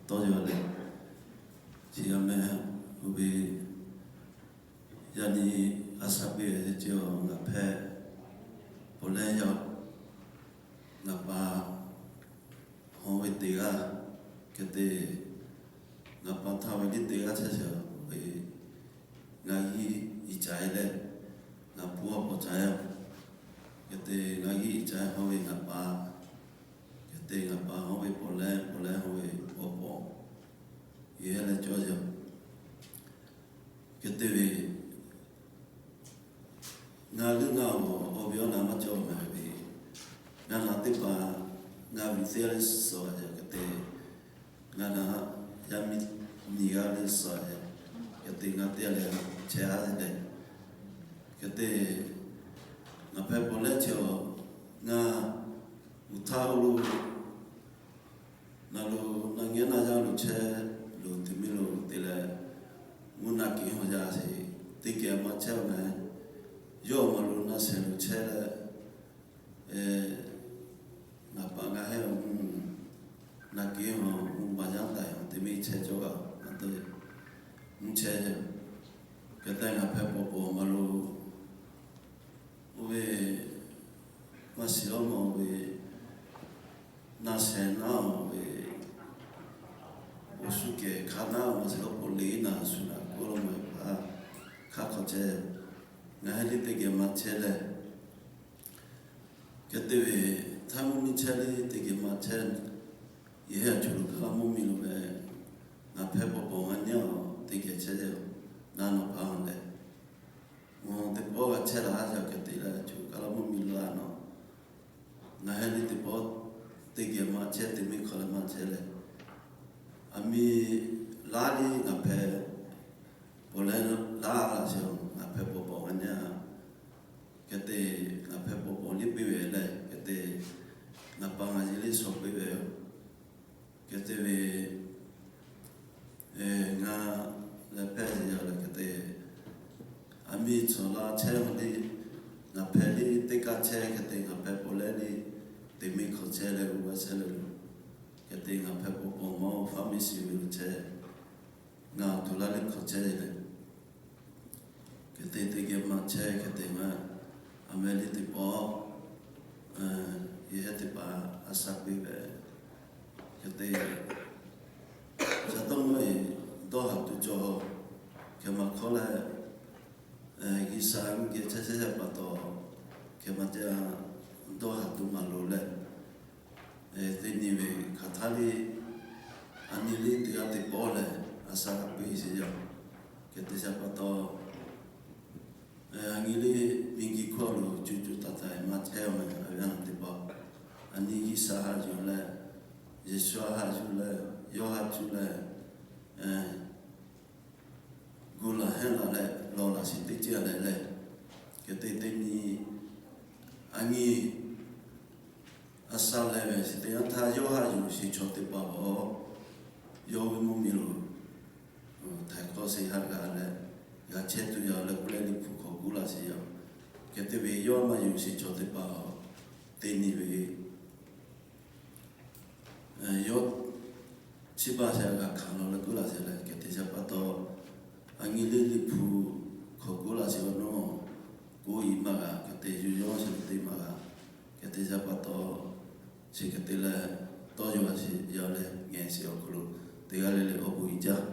Tawˇ yaw leh, chi a meh, oˇ ve, yaꞈ nyi a shaꞈ piˇ ve ce, ngaˬ hpehꞈ pawˬ leh yaˇ, ngaˬ pa hawˉ ve teˇ g'aˇ, hk'e te, ngaˬ pa htaˇ ve liˇ teˇ g'aˇ chehˇ sheˍ ve, ngaˬ yiˇ iˍ caˍ e leh, ngaˬ pon a pawˍ caˍ yaˇ, hk'e te ngaˬ yiˇ iˍ caˍ e hawˉ ve ngaˬ pa, hk'e te ngaˬ pa hawˉ ve pawˬ leh pawˬ leh hawˉ ve pawˬ pawˬ, yehˇ leh cawˇ yaˇ, hk'e te ve, ngaˬ leuˆ ngaˬ awˬ awˬ ve awˬ na maˇ cawˇ mehˍ ve, ngaˬ naˬ teˇ hpaˍ ngaˬ viˬ teˇ g'aˇ leuˆ suhˍ a yaˇ hk'e te, ngaˬ naˬ yaˇ miˇ nyiˬ g'aˇ leuˆ suhˍ a yaˇ hk'e te, ngaˬ teˇ g'aˇ leh chehˇ a leh, hk'e te, ngaˬ hpehꞈ pawˬ leh chi awˬ, ngaˬ uˬ htaˇ oˇ lo, na lo na ngeh na yaˇ lo chehˇ, lo te miˇ lo te leh, mvuhˇ naˆ keꞈ haw yaˇ sheˍ, teˇ geh maˇ chehˇ mehˍ. Yawˇ awˬ ma lo na shehˍ lo chehˇ leh, ngaˬ pa ngaˬ hehˉ awˬ mvuhˇ naˆ keꞈ haw mvuhˇ baˬ yaˇ taiˍ haw te miˇ chehˇ cawˇ g'a, ngaˬ te mvuhˇ chehˇ yaˇ, hk'e te ngaˬ hpehꞈ pawˬ pawˬ awˬ ma lo, oˇ ve, maˇ shiˍ lawˇ ma ve, na shehˍ naˉ ve, awˬ shu kehˬ hk'a naˉ ma shiˍ lawˇ k'o le naˬ shu naˬ k'oˆ lawˇ ma ve hpaˇ hk'aˇ hk'awꞈ chehˇ, ngaˬ hehˉ liˇ teˇ geh maˇ chehˇ leh, hk'e te ve, htaˇ mvuhˇ miˇ chehˇ liˇ teˇ geh maˇ chehˇ, yehˇ a cuˬ lo kaˇ laˇ mvuhˇ miˇ lo ve, ngaˬ hpehꞈ pawˬ pawˬ ngaˬ nyi a teˇ geh chehˇ leh, naˉ nawˬ hpaˇ leh, teˇ pawˆ g'a chehˇ laˇ a yaˇ hk'e te leh, cuˬ kaˇ laˇ mvuhˇ miˇ lo a nawˬ, ngaˬ hehˉ liˇ teˇ pawˆ teˇ geh maˇ chehˇ, te miˇ hk'aw leh maˇ chehˇ leh, aˬ miˍ laˇ liˇ ngaˬ hpehꞈ pawˬ leh laˇ laꞈ sheˍ, ngaˬ hpehꞈ pawˬ pawˬ ngaˬ nyi a, hk'e te, ngaˬ hpehꞈ pawˬ pawˬ liˇ piˇ ve leh hk'e te, ngaˬ pa ngaˬ yiˇ liˇ shawˍ piˇ ve yoˬ. Hk'e te ve, ngaˬ leh hpehˇ yaˇ leh hk'e te, aˬ miˍ cawˬ la chehˇ ve le, ngaˬ hpehꞈ liˇ teˇ kaˇ chehˇ hk'e te, ngaˬ hpehꞈ pawˬ leh liˇ, te miˇ hk'aw chehˇ leh g'uˇ g'a chehˇ leh lo, hk'e te ngaˬ hpehꞈ pawˬ pawˬ mawˇ hpaˇ miˇ shiˍ ve lo chehˇ, ngaˬ awˬ tuˬ laˇ liˇ hk'aw chehˇ leh, hk'e te teˇ geh maˇ chehˇ hk'e te maˇ, aˬ mehˍ liˇ teˇ pawˆ, yehˇ teˇ hpaˍ a shaꞈ piˇ ve, hk'e te, shaˍ tawˇ mawˇ e dawˇ haˍ tuˬ cawˬ, hk'e maˇ hk'awˇ leh, G'uiˬ sha nyi geh chehˇ chehˇ pa taw, hk'e maˇ jaˇ, dawˇ haˍ tuˬ maˇ loˍ leh, teˇ nyi ve hk'aˬ htaˇ liˇ, aˬ nyi liˇ teˇ g'aˇ teˇ pawˆ lehˬ, a shaꞈ g'a piˇ sheˍ yaˇ. Hk'e te shaˍ pa taw, aˬ nyi liˇ miˬ guiˬ hkawˇ lo cuˇ cuˇ taˍ taˍ maˇ chehˇ ve, a ve a teˇ pawˆ, aˬ nyi G'uiˬ sha haꞈ yuˬ leh, Yeˍsuˆ haꞈ yuˬ leh, yawˇ haꞈ cuˇ leh, gu laˬ hehnˇ laˬ leh lawˬ laˬ sheˍ teˇ ceuˬ leh leh, hk'e te teˇ nyi, aˬ nyi a sha leh ve sheˍ teˇ yanˇ htaˇ yawˇ haꞈ yuˬ sheˍ chaw teˇ hpaˍ awˬ, yawˇ ve mvuhˇ miˬ lo htaiˍ hk'awˇ sheˍ haꞈ g'a leh, g'a chehˇ tuˬ yaˇ leh k'oˆ leh Liꞈ hpu hk'aw kuˉ laˇ sheˍ yaˇ. Hk'e te ve yawˇ maˇ yuˬ sheˍ chaw teˇ hpaˍ awˬ, teˇ nyi ve yawˇ chi baˆ sheˍ g'a hkanˍ law leh kuˉ laˇ sheˍ leh, hk'e te shaˍ pa taw, aˬ nyi liˇ Liꞈ hpu hk'aw kuˉ laˇ sheˍ awˬ nawˉ, kuˉ iˍ maˇ g'a, hk'e te yuˬ yawˇ sheˍ teˇ maˇ g'a, hk'e te shaˍ pa taw, chi hk'e te leh, tawˇ yaw sheˍ yaˇ leh ngeh sheˍ awˬ hk'aw lo, teˇ g'aˇ le le awˬ bon iˍ jaˇ.